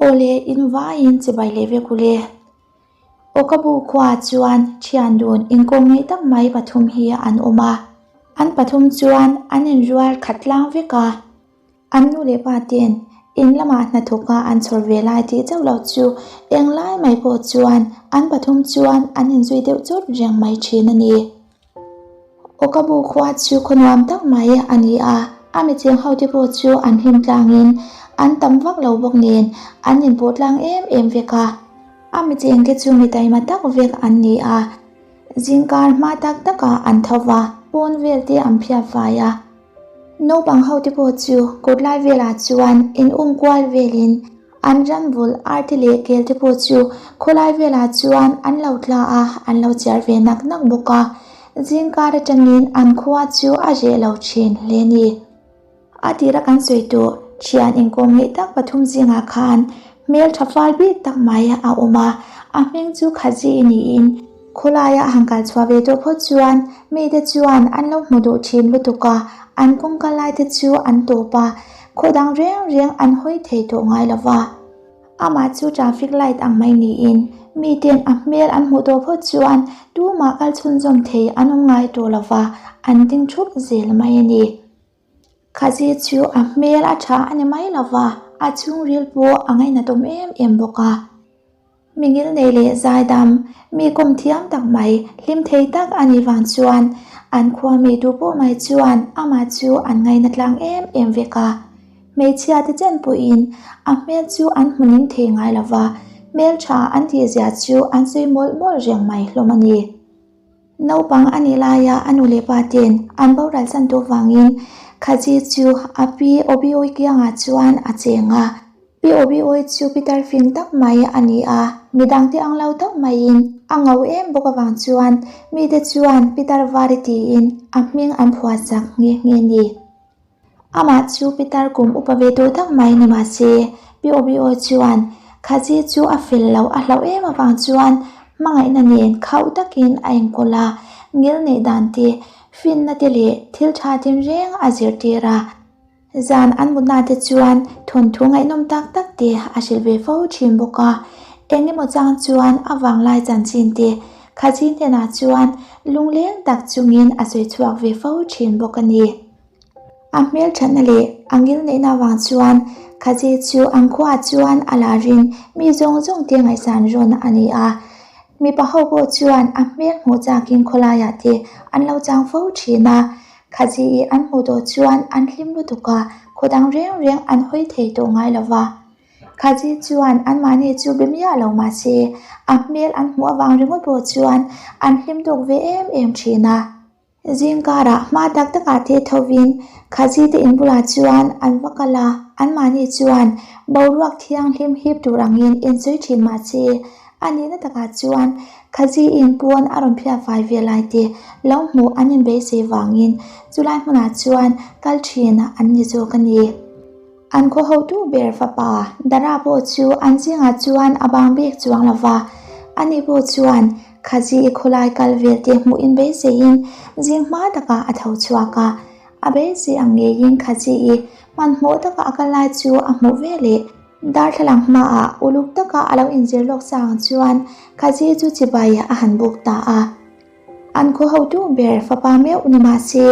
Awle, in vaiin chibai leh vek ule. Awkabu khuaah chuan thian dun inkawm ngei tak mai pathum hi an awm a. An pathum chuan an inrual khat tlang vek a. An nu leh pa ten in lamah hnathawka an chhawr ve lai tih chauh lo chu englai mai pawh chuan an pathum chuan an inzui deuh chawt reng mai thin a ni. Awkabu khua chu khaw nuam tak mai a ni a, a micheng ho te pawh chu an hlim tlangin an tam vak lo bawk nen an inpawh tlang em em vek a. A micheng te chu mi taima tak vek an ni a, zingkar hma tak takah an tho va, pawn vel te an phiat fai a. Naupang ho te pawh chu kawt lai velah chuan in um kual velin an ram vul arte leh kel te pawh chu khawlai velah chuan an lo tla a, an lo chiar ve nak nak bawk a. Zingkar atangin an khua chu a reh lo thin hle ni. A tira kan sawi tawh thian inkawm ngeih tak pathum zingah khan hmel tha fal bik tak mai a awm a, a hming chu Khazi niin Khawlaia han kal chhuah ve tawh phawt chuan mite chuan an lo hmu duh thin lutuk a, an kawngka lai te chu an tawp a, khaw dang reng reng an hawi thei tawh ngai lo va. Amah chu traffic light ang mai niin miten a hmel an hmuh tawh phawt chuan tumah kal chhunzawm thei an awm ngai tawh lo va, an ding thup zel mai a ni. Khazi chu a hmel a tha a ni mai lo va, a chhungril pawh a ngainatawm em em bawk a. Mi ngilnei leh zaidam, mi kawm thiam tak mai, hlim thei tak a nih vang chuan an khua mi tu pawh mai chuan amah chu an ngaina tlang em em vek a. Hmeichhia te chen pawhin a hmel chu an hmu ning thei ngai lo va, hmeltha an tihzia chu an sawi mawlh mawlh reng mai hlawm a ni. Naupang a nih laia a nu leh pa ten an boral chan tawh vangin Khaji chu a pi Obioi kiangah chuan a cheng a. Pi Obioi chu pitar fing tak mai a ni a, midangte ang lo tak maiin a ngo em bawk avang chuan mite chuan Pitar Vari tiin a hming an phuah chak nghe nghe ni. Amah chu pitar kum upa ve tawh tak mai ni mah se, Pi Obioi chuan Khaji chu a fel lo a hlauh em avang chuan hmangaihna nen khauh takin a enkawl a, ngil neih dan te, finna te leh thil tha tinreng a zirtir a. Zan an mutna te chuan thawnthu ngaihnawm tak tak te a hrilh ve fo thin bawk a, eng emaw chang chuan a vanglai chanchin te Khaji hnenah chuan lungleng tak chungin a sawi chhuak ve fo thin bawk a ni. A hmel thatna leh a ngil neihna avang chuan Khaji chu an khuaah chuan a larin mi zawng zawng te ngaihsan rawn a ni a. Mipa ho pawh chuan a hmel hmuh chakin khawlaiah te an lo chang fo thin a. Khaji i an hmuh tawh chuan an hlim lutuk a, khaw dang reng reng an hawi thei tawh ngai lo va. Khaji chuan anmahni chu be miah lo mah se, a hmel an hmuh avang ringawt pawh chuan an hlim tawk ve em em thin a. Zingkarah hma tak takah te thovin Khaji te in bulah chuan an va kal a, anmahni chuan boruak thianghlim hip tur angin insawi thin mah se, a nihna takah chuan Khaji in pawn a rawn phiat fai ve lai te lo hmuh an inbeisei vangin chulai hmunah chuan kal thin an ni zawk a ni. An khaw hotu ber fapa Dara pawh chu an zingah chuan a bang bik chuang lo va, ani pawh chuan Khaji i khawlai kal vel te hmuh in beiseiin zing hma takah a tho chhuak a. A beisei ang ngeiin Khaji i hmanhmawh taka a kal lai chu a hmuh ve leh. Darthlalang hmaah uluk taka a lo inzir lawk sa ang chuan Khaji chu chibai a han buk ta a. An khaw hotu ber fapa meuh ni mah se,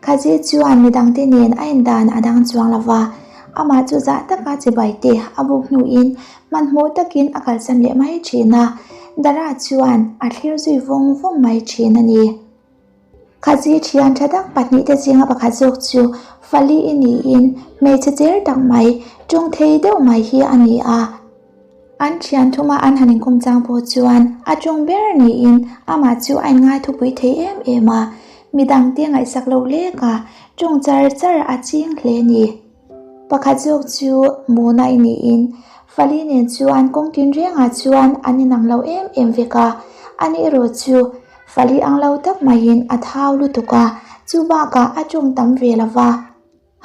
Khaji chuan midangte nen a indan a dang chuang lo va, amah chu zah taka chibai te a buk hnuin hmanhmawh takin a kalsan leh mai thin a, Dara chuan a thlir zui vawng vawng mai thin a ni. Khaji thian tha tak pahnihte zinga pakhat zawk chu Fali i niin hmeichhe cher tak mai, tawng thei deuh mai hi a ni a. An thian thuma an han inkhawm chang pawh chuan a tawng ber niin amah chu a inngai thupui thei em em a, midangte ngaihsak lo lek a, tawng char char a ching hle ni. Pakhat zawk chu Muna i niin Fali nen chuan kawng tinrengah chuan an inang lo em em vek a, ani erawh chu Fali ang lo tak maiin a thau lutuk a, chu bakah a tawng tam ve lo va.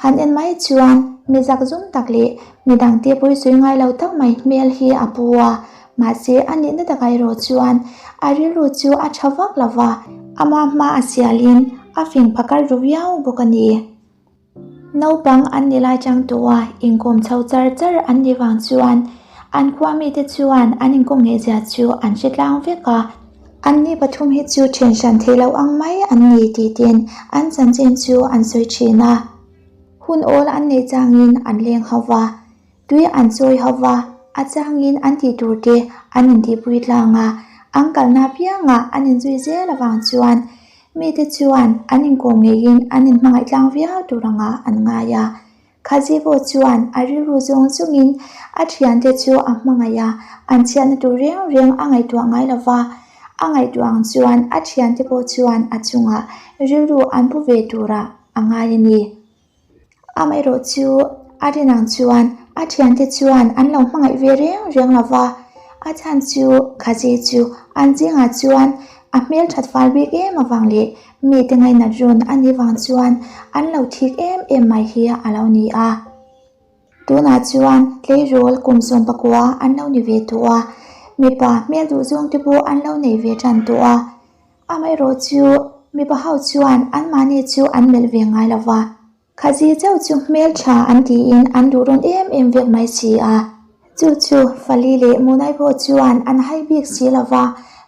Han en mai chuan mi zakzum tak leh mi dangte pawi sawi ngai lo tak mai hmel hi a pu a, mahse a nihna takah erawh chuan a rilru chu a tha vak lo va, ama hma a sialin a fing phakar ru viau bawk a ni. Naupang an ni lai chang tawh a, inkawm chho char char an nih vang chuan An khua mite chuan an inkawm ngeihzia chu an hre tlang vek a. Anni pathum hi chu ṭhen hran thei lo ang mai an ni tih tin an chanchin chu an sawi ṭhin a. Hun awl an neih changin an leng ho va, tui an chawi ho va, a changin an tih tur te an intihpui tlang a, an kalna apiangah an inzui zel avang chuan mite chuan an inkawm ngeiin an inhmangaih tlang viau tur angah an ngai a. Khazi pawh chuan a rilru zawng zawngin a thiante chu a hmangaih a, an chhiatna tur reng reng a ngaihtuah ngai lo va, a ngaihtuah ang chuan a thiante pawh chuan a chungah rilru an pu ve turah a ngai a ni. Amaherawh chu a rin ang chuan a thiante chuan an lo hmangaih ve reng reng lo va, a chhan chu Khazi chu an zingah chuan a hmel that fal bik em avang leh Mite ngainat rawn a nih vang chuan an lo thik em em mai hi a lo ni a. Tunah chuan tleirawl kum 19 an lo ni ve tawh a, mipa hmel duh zawng te pawh an lo nei ve tan tawh a. Amaherawh chu mipa ho chuan anmahni chu an melh ve ngai lo va. Khazi chauh chu hmeltha an tiin an duh rawn em em vek mai si a. Chu chu Fali leh Munai pawh chuan an hai bik si lo va,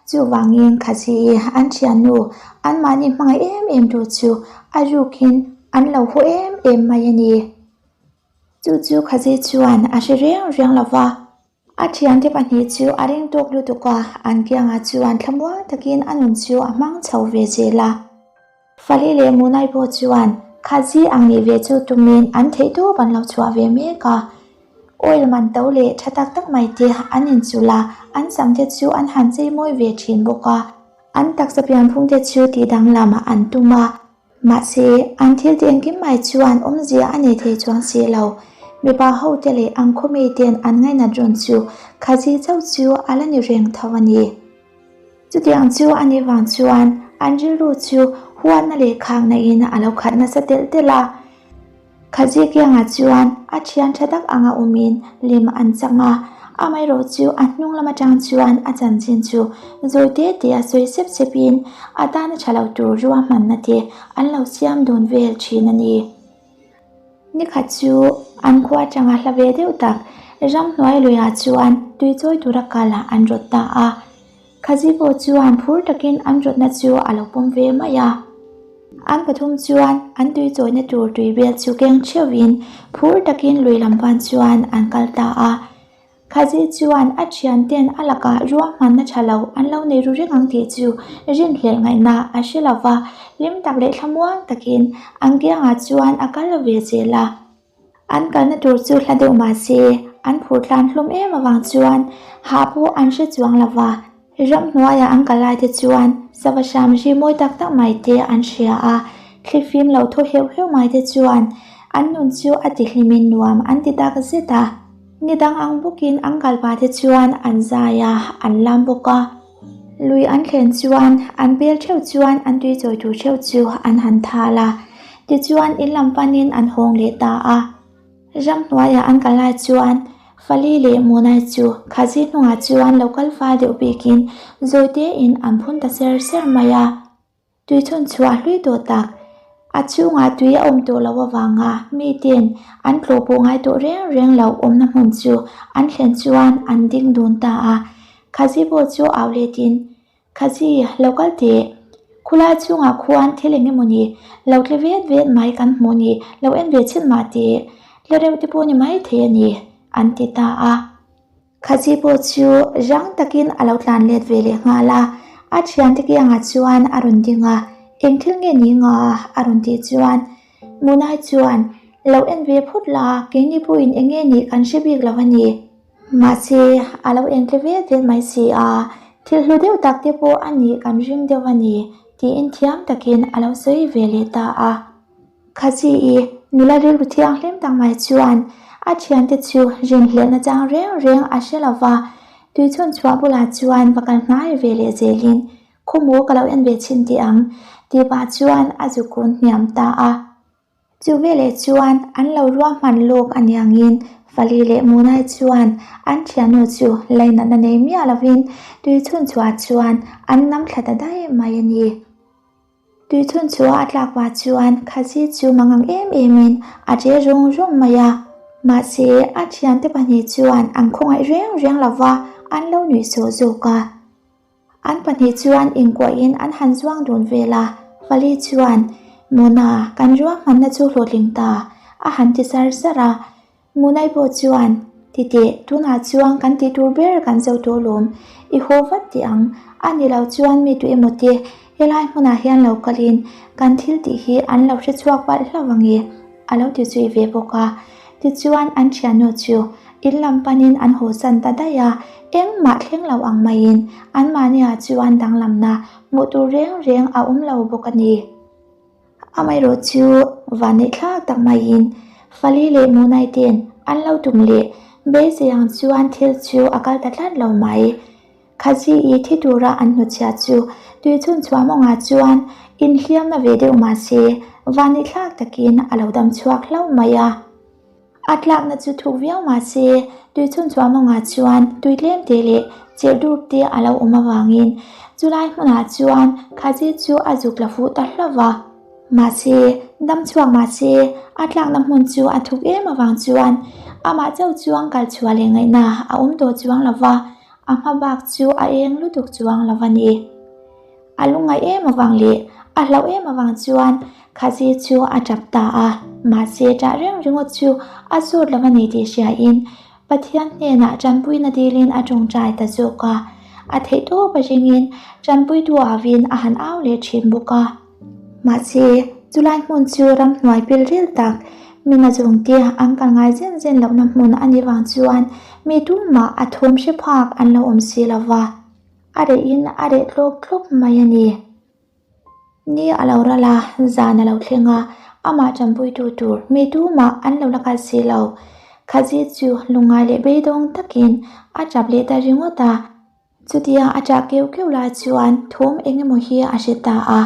chuvangin Khazi i an thiannu anmahni hmangaih em em tu chu a rukin an lo haw em em mai a ni. Chu chu Khazi chuan a hre reng reng lo va. A thiante pahnih chu a ring tawk lutuk a, an kiangah chuan thlamuang takin a nun chu a hmang chho ve zel a. Fali leh Munai pawh chuan Khazi ang nih ve chu tumin an theihtawp an lo chhuah ve mek a. Oil man to leh tha tak tak mai te an inchulh a, an sam te chu an han chei mawi ve thin bawk a. An taksa pianphung te chu tih danglam an tum a. Mahse, an thil ti engkim mai chuan awmzia a nei thei chuang si lo. Mipa hote leh ang khaw miten an ngainat rawn chu Khazi chauh chu a la ni reng tho a ni. Chutiang chu a nih vang chuan an rilru chu huatna leh khakna in a lo khat nasa telh telh a. Khazi kiangah chuan a thian tha tak anga awmin lim an chang a, amaherawh chu a hnung lam atang chuan a chanchin chu zawi te te a sawi sep sepin a tana tha lo tur ruahmanna te an lo siam dun vel thin a ni. Nikhat chu an khua atanga hla ve deuh tak ramhnuai luiah chuan tui chawi tura kal an rawt ta a. Khazi pawh chuan phur takin an rawtna chu a lo pawm ve mai a. An pathum chuan an tui chawina tur tui bel chu keng theuhin phur takin lui lam pan chuan an kal ta a. Khazi chuan a thianten a lakah ruahmanna tha lo an lo nei ru reng ang tih chu rinhlelh ngaihna a hre lo va, hlim tak leh thlamuang takin an kiangah chuan a kal ve zel a. An kalna tur chu hla deuh mah se, an phur tlan hlawm em avang chuan hah pawh an hre chuang lo va. Ramhnuaia an kal lai te chuan sava hram ri mawi tak tak mai te an hria a, thlifim lo thaw heuh heuh mai te chuan an nun chu a tihlimin nuam an ti tak zet a. Ni dang ang bawkin an kal pah te chuan an zai a, an lam bawk a. Lui an thlen chuan an bel theuh chuan an tui chawi tur theuh chu an han thal a, tichuan in lam panin an hawng leh ta a. Ramhnuaiah an kal lai chuan Fali leh Munai chu Khazi hnungah chuan lo kal fal deuh bikin zawi tein an phun ta ser ser mai a. Tui chhun chhuah hlui tawh tak, a chhungah tui a awm tawh loh avanga miten an tlawh pawh ngai tawh reng reng lo awmna hmun chu an thlen chuan an ding dun ta a. Khazi pawh chu au letin, Khazi, lo kal teh. Khulai chhungah khuan thil eng emaw ni, lo tle vet vet mai kan hmuh ni, lo en ve chhin mah teh. Tle reuh te pawh ni mai thei a ni, an ti ta a. Khazi pawh chu rang takin a lo tlan let ve leh nghal a, a thiante kiangah chuan a rawn ding a, Eng thil nge ni nga? a rawn tih chuan Munai chuan, Lo en ve phut la, keini pawhin eng nge nih kan hre bik lo a ni. Mahse, a lo eng tle vet vet mai si a, thil hlu deuh tak te pawh a nih kan ring deuh a ni, tiin thiam takin a lo sawi ve leh ta a. Khazi i nula rilru thianghlim tak mai chuan a thiante chu rinhlelhna chang reng reng a hre lo va, tuichhun chhuah bulah chuan va kal hnai ve leh zelin khawmaw ka lo en ve chhin teh ang tih pah chuan a zu kun hniam ta a. Chu veleh chuan an lo ruahman lawk aniangin Fali leh Munai chuan an thiannu chu lainatna nei miah lovin tuichhun chhuah chuan an nam thla ta daih mai a ni. Tuichhun chu a tlak pah chuan Khazi chu mangang em emin a che rung rung mai a. Mahse, a thiante pahnih chuan an khawngaih reng reng lo va, an lo nuih sawh zawk a. An pahnih chuan inkuahin an han zuang dun vel a, Fali chuan, Muna, kan ruahmanna chu hlawhtling ta, a han ti sar sar a. Munai pawh chuan, Titeh, tunah chuan kan tih tur ber kan zo tawh lawm, i haw vat teh ang, a ni lo chuan mi tu emaw te helai hmunah hian lo kalin kan thil tih hi an lo hre chhuak palh hlauh ang e, a lo ti zui ve bawk a. Tichuan an thiannu chu in lam panin an haw san ta daih a, engmah thleng lo ang maiin anmahniah chuan danglamna hmuh tur reng reng a awm lo bawk a ni. Amaherawh chu vanneih thlak tak maiin Fali leh Munai ten an lo tum leh beisei ang chuan thil chu a kal ta tlat lo mai. Khazi i thi tura an hnutchhiah chu tui chhun chhuah mawngah chuan inhliamna ve deuh mah se vanneih thlak takin a lo dam chhuak hlauh mai a. A tlakna chu thuk viau mah se tui chhun chhuah mawngah chuan tui tlem te leh chirh dup te a lo awm avangin chulai hmunah chuan Khazi chu a zuk la fuh ta hlauh va. Mahse, dam chhuak mah se a tlakna hmun chu a thuk em avang chuan amah chauh chuang kal chhuah leh ngaihna a awm tawh chuang lo va, a hma bak chu a eng lutuk chuang lo va ni. A lungngaih em avang leh a hlauh em avang chuan Khazi chu a tap ta a, mahse ṭah reng ringawt chu a zawt lo a ni tih hriain Pathian hnenah ṭanpuina dilin a ṭawngṭai ta zawk a. A theihtawp a ringin ṭanpuitu avin a han au leh ṭhin bawk a. Mahse, chulai hmun chu ramhnuai pilril tak, mi nazawngte an kal ngai zen zen lohna hmun a nih vang chuan mi tumah a thawm hre phak an lo awm si lo va. A rehin a reh tlawk tlawk mai a ni. Ni a lo ral a, zan a lo thleng a, amah tanpuitu tur mi tumah an lo la kal si lo. Khazi chu lungngai leh beidawng takin a tap leh ta ringawt a. Chutia a ṭah keuh keuh lai chuan thawm eng emaw hi a hre ta a.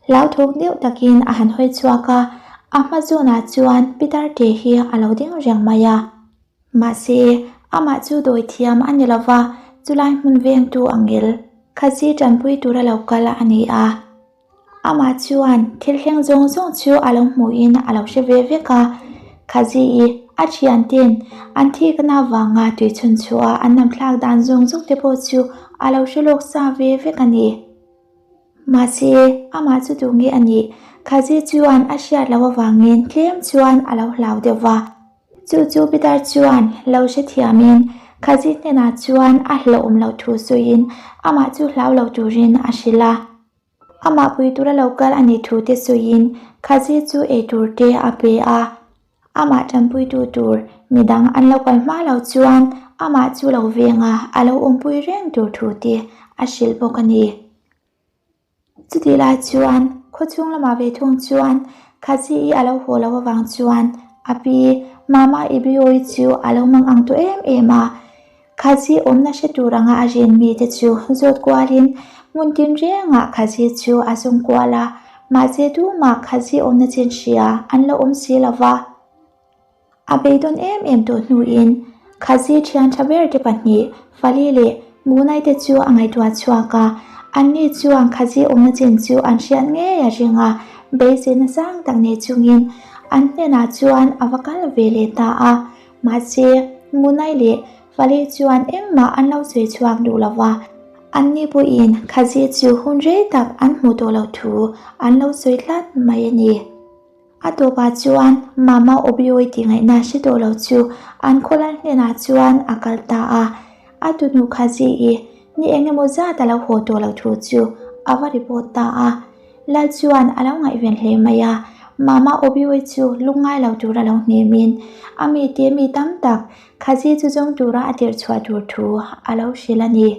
Hlauthawk deuh takin a han hawi chhuak a, a hma zawnah chuan Pitar te hi a lo ding reng mai a. Mahse, amah chu dawi thiam a ni lova, chulai hmun vengtu angel Khazi ṭanpui tura lo kal a ni a. Amah chuan thil thleng zawng zawng chu a lo hmuhin a lo hre ve vek a, Khazi-i a thiante'n an thikna avanga tui chhun chhuah an nam thlak dan zawng zawng te pawh chu a lo hre lawk sa ve vek a ni. Mahse, amah chu duh nge a nih? Khazi chuan a hriat loh avangin tlem chuan a lo hlau deuh va. Chu chu Peter chuan lo hrethiamin Khazi hnenah chuan a hlauhawm loh thu sawiin amah chu hlau lo turin a hrilh a. Amah pui tura lo kal a nih thu te sawiin Khazi chu ei tur te a pe a. Amah tanpuitu tur midang an lo kal hma lo chuan amah chu lo veng a, a lo awmpui reng tur thu te a hrilh bawk a ni. Chutih lai chuan khawchhung lamah ve thung chuan Khazi-i a lo haw loh avang chuan a pi Mama Ibioi chu a lo mang ang tawh em em a. Khazi awmna hre tur anga a rin mite chu zawt kualin hmun tin rengah Khazi chu a zawng kual a, mahse tumah Khazi awmna chin hria an lo awm si lo va. A beidawn em em tawh hnuin Khazi thian tha ber te pahnih Fali leh Munai te chu a ngaihtuah chhuak a, anni chuan Khazi awmna chin chu an hriat ngei a ring a, beiseina sang tak nei chungin an hnenah chuan a va kal ve leh ta a, mahse Munai leh Fali chuan engmah an lo sawi chhuak duh lo va, anni pawhin Khazi chu hun rei tak an hmuh tawh loh thu an lo sawi tlat mai a ni. A tawpah chuan Mama Obioi tih ngaihna hre tawh lo chu an khawlal hnenah chuan a kal ta a. A tunu Khazi-i ni eng emaw zat a lo haw tawh lo thu chu a va report ta a. Lal chuan a lo ngaihven hle mai a, Mama Obioi chu lungngai lo tura lo hnemin a mite mi tam tak Khazi chu zawng tura a tirh chhuah tur thu a lo hrilh a ni.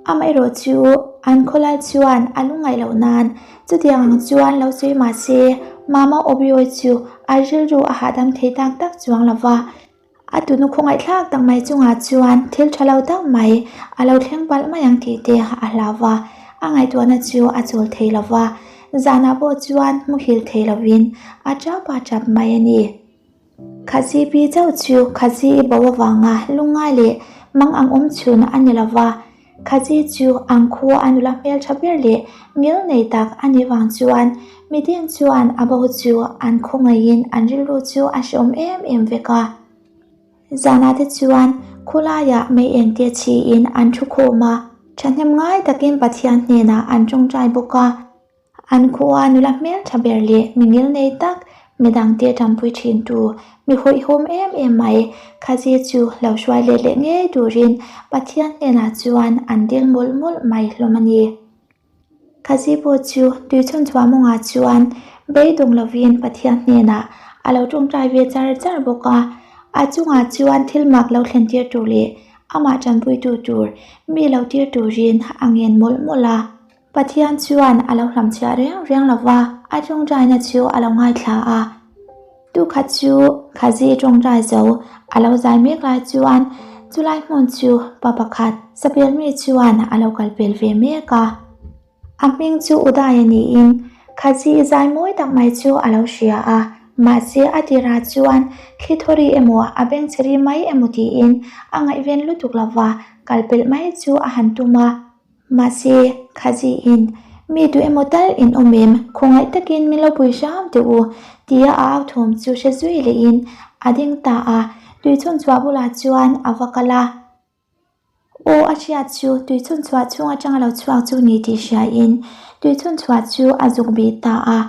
Amaherawh chu an khawlai chuan a lungngaih loh nan chutiang ang chuan lo sawi mah se Mama Obioi chu a rilru a hahdam thei tak tak chuang lo va. A tunu khawngaihthlak tak mai chungah chuan thil tha lo tak mai a lo thleng palh mai ang tih te a hlau va, a ngaihtuahna chu a chawl thei lo va, zanah pawh chuan muhil thei lovin a tap a tap mai a ni. Khazi pi chauh chu Khazi i bo avanga lungngai leh mang ang awm chhun a ni lova, Khazi chu ang khu a nula hmeltha ber leh ngil nei tak a nih vang chuan midin chuan a bo chu an khawngaihin an rilru chu a hreawm em em vek a. Zanah te chuan khulaiah mei eng te chhiin an thu khawm a, thahnem ngai takin Pathian hnenah an tawngtai bawk a. An khua nula hmeltha ber leh mi ngilnei tak, midangte tanpui thintu, mi hawihhawm em em mai Khazi chu lo hruai let leh ngei turin Pathian hnenah chuan an dil mawlh mawlh mai hlawm a ni. Khazi pawh chu tuichhun chhuah mawngah chuan beidawng lovin Pathian hnenah a lo tawngtai ve char char bawk a, a chungah chuan thil mak lo thlen tir tur leh amah tanpuitu tur mi lo tir turin a ngen mawlh mawlh a. Pathian chuan a lo hlamchhiah reng reng lo va, a tawngtaina chu a lo ngaithla a. Tukhat chu Khazi tawngtai zo a lo zai mek lai chuan chulai hmun chu pa pakhat sapel mi chuan a lo kal pel ve mek a. A hming chu Udaya niin Khazi zai mawi tak mai chu a lo hria a, mahse a tirah chuan thli thawri emaw a bengchhe ri mai emaw tiin a ngaihven lutuk lo va, kal pelh mai chu a han tum a. Mahse, Khaziin, Mi duh emaw tal in awm em? Khawngaih takin min lo pui hram teh u, tia a au thawm chu hre zui lehin a ding ta a. Tuichhun chhuah bulah chuan a va kal a. Aw, a hriat chu tuichhun chhuah chhung atanga lo chhuak chu ni tih hriain tuichhun chhuah chu a zuk bih ta a.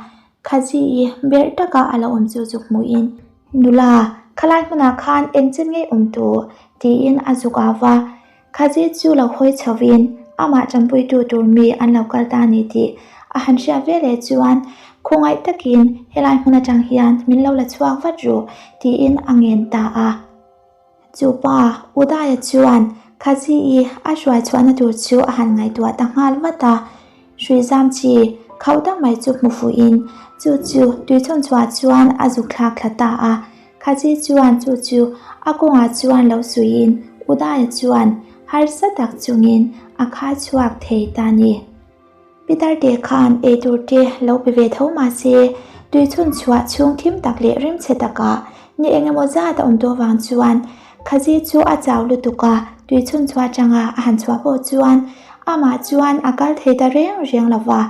Khazi-i berh taka a lo awm chu zuk hmuhin, Nula, khalai hmunah khan engchen ngei awm tawh? tiin a zuk au va. Khazi chu lo hawi chhovin amah tanpuitu tur mi an lo kal ta a ni tih a han hriat ve leh chuan khawngaih takin helai hmun atang hian min lo la chhuak vat ru tiin a ngen ta a. Chu pa Udaya chuan Khazi-i a hruai chhuahna tur chu a han ngaihtuah ta nghal vat a. Hrui zam chi khauh tak mai chu hmu fuhin chu chu tuichhun chhuah chuan a zuk thlak thla ta a. Khazi chuan chu chu a kawngah chuan lo suiin Udaya chuan harsa tak chungin a khai chhuak thei ta ni. Pitar te khan eitur te lo pe ve tho mah se tuichhun chhuah chhung thim tak leh rimchhe takah ni eng emaw zat a awm tawh vang chuan Khazi chu a chau lutuk a, tuichhun chhuah atanga a han chhuah pawh chuan amah chuan a kal thei ta reng reng lo va.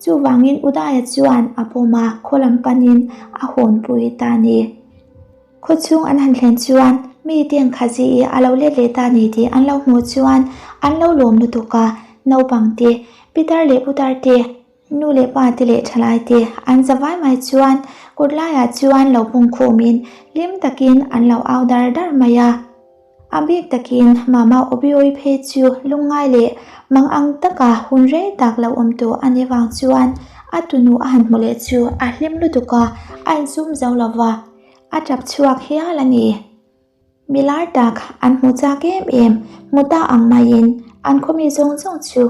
Chuvangin Udaya chuan a pawm a, khaw lam panin a hawnpui ta a ni. Khaw chhung an han thlen chuan mi teng Khazi i a lo let leh ta ni tih an lo hmuh chuan an lo lawm lutuk a, naupang te, pitar leh putar te, Nu leh pa te leh thalai te an za vai mai chuan kut laiah chuan lo pung khumin hlim takin an lo au dar dar mai a. A bik takin Mama Obioi phei chu lungngai leh mang ang taka hun rei tak lo awm tawh a nih vang chuan a tunu a han hmu leh chu a hlim lutuk a, a insum zo lo va, a tap chhuak hial a ni. Mi lar tak an hmu chak em em, hmu ta ang maiin an khawmi zawng zawng chu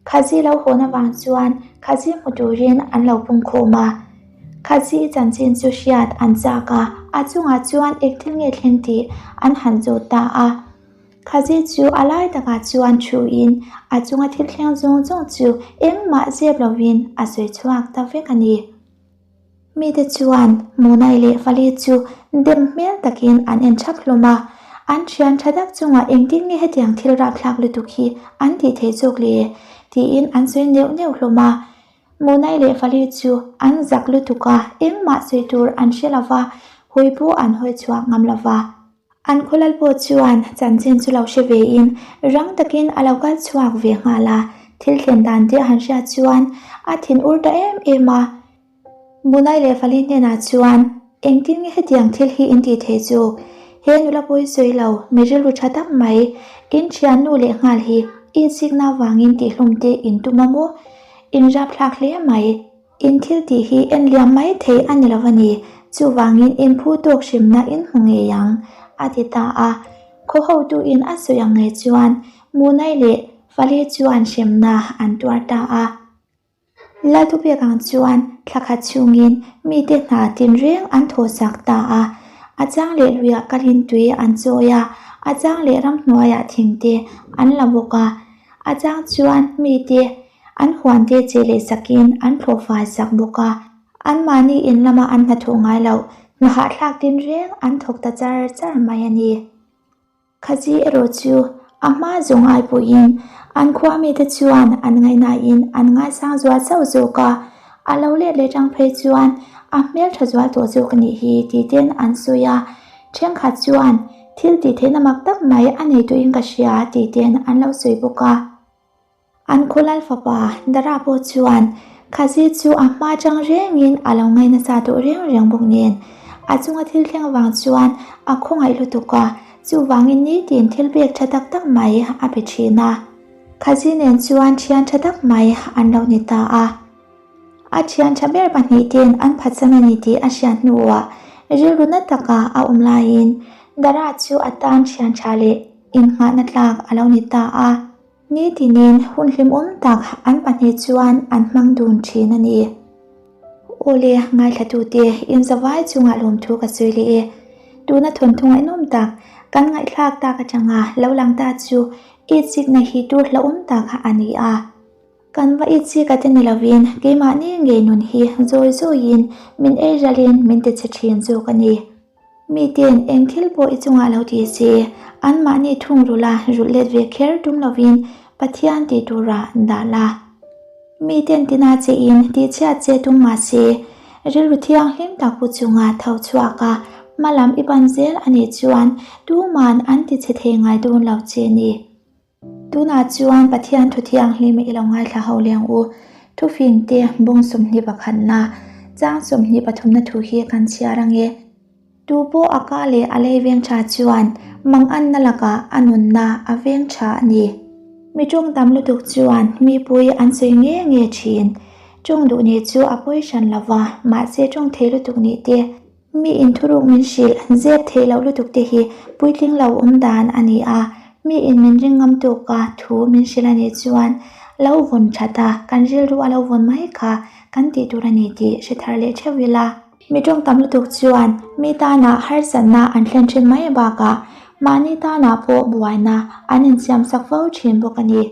Khazi lo hawn avang chuan Khazi hmu turin an lo pung khawm a. Khazi chanchin chu hriat an chak a, a chungah chuan eng thil nge thleng tih an han zawt ta a. Khazi chu a lai takah chuan thuin a chunga thil thleng zawng zawng chu engmah zep lovin a sawi chhuak ta vek a ni. Mite chuan Munai leh Fali chu dem hmel takin an en thap hlawm a, an thian tha tak chungah engtin nge hetiang thil rapthlak lutuk hi an tih theih zawk le? tiin an sawi neuh neuh hlawm a. Munai leh Fali chu an zak lutuk a, engmah sawi tur an hre lo va, hawi pawh an hawi chhuak ngam lo va. An khawlal pawh chuan chanchin chu lo hre vein rang takin a lo kal chhuak ve nghal a, thil thlen dan te a han hriat chuan a thin ur ta em em a. Bunai leh Fali hnenah chuan, Engtin nge hetiang thil hi in tih theih chu? He nula pawi sawi lo, mi rilru tha tak mai, in thiannu leh nghal hi i zikna vangin tihhlum te in tum a maw? In rapthlak hle mai. In thil tih hi en liam mai thei a ni lo a ni, chuvangin in phu tawk hrimna in hmu ngei ang, a ti ta a. Khaw hotuin a sawi ang ngei chuan Munai leh Fali chuan hremna an tuar ta a. Lalthupek ang chuan thla khat chhungin mite hna tinreng an thawhsak ta a, a chang leh luiah kalin tui an chawi a, a chang leh ramhnuaiah thingte an la bawk a, a chang chuan mite An huante che leh sakin an thlawh fai sak bawk a, anmahni in lama an hnathawh ngai loh hna hahthlak tinreng an thawk ta char char mai a ni. Khazi erawh chu a hma zawng ai pawhin an khua mite chuan an ngaihnain an ngaisang zual chauh zawk a, a lo let leh tang phei chuan a hmeltha zual tawh zawk a nih hi tih ten an sawi a, thenkhat chuan. Thil tih theihna mak tak mai a nei tuin ka hria tih ten an lo sawi bawk a. An khaw lal fapa Dara pawh chuan Khazi chu a hma chang rengin a lo ngaih nasa tawh reng reng bawk nen a chunga thil thleng vang chuan a khawngaih lutuk a, chuvangin nitin thil pek tha tak tak mai a pe thin a. Khazi nen chuan thian tha tak mai an lo ni ta a. A thian tha ber pahnihte'n an phatsan a ni tih a hriat hnuah rilru na taka a awm laiin Dara chu a tan thian tha leh innghahna tlak a lo ni ta a. Nitinin hun hlimawm tak an pahnih chuan an hmang dun thin a ni. Awle, ngaithlatute inzavai chungah lawmthu ka sawi leh e. Tuna thawnthu ngaihnawm tak kan ngaihthlak tak atanga lo lang ta chu itsikna hi tur hlauhawm tak a ni a. Kan va itsi ka ti ni lovin keimahni ngei nun hi zawi zawiin min ei ralin min ti chhe thin zawk a ni. Miten eng thil pawh i chungah lo ti se, anmahni thung rula rulh let ve kher tum lovin Pathian tih turah dah la. Miten tina che in tihchhiat che tum mah se, rilru thianghlim tak pu chunga tho chhuak a hma lam i pan zel a nih chuan tuman an ti chhe thei ngai dawn lo che ni. Tunah chuan Pathian thu thianghlim i lo ngaithla ho leng u. Thufing te bung 21na, chang 23na thu hi kan chhiar ang e. Tu pawh a ka leh a lei veng tha chuan manganna lakah a nunna a veng tha a ni. Mi ṭawng tam lutuk chuan mipui an sawi nge nge ṭhin. Ṭawng duh nih chu a pawi hran lo va, mahse ṭawng thei lutuk nih te Mi inthuruk min hrilh zep theih loh lutuk te hi puitling lo awm dan a ni a, mi in min ring ngam tuk a thu min hrilh a nih chuan lo vawn that a, kan rilru a lo vawn mai kha kan tih tur a ni tih hre thar leh theuh ila. Mi tawng tam lutuk chuan mi tanah harsatna an thlen thin mai bakah mahni tanah pawh buaina an insiamsak fo thin bawk a ni.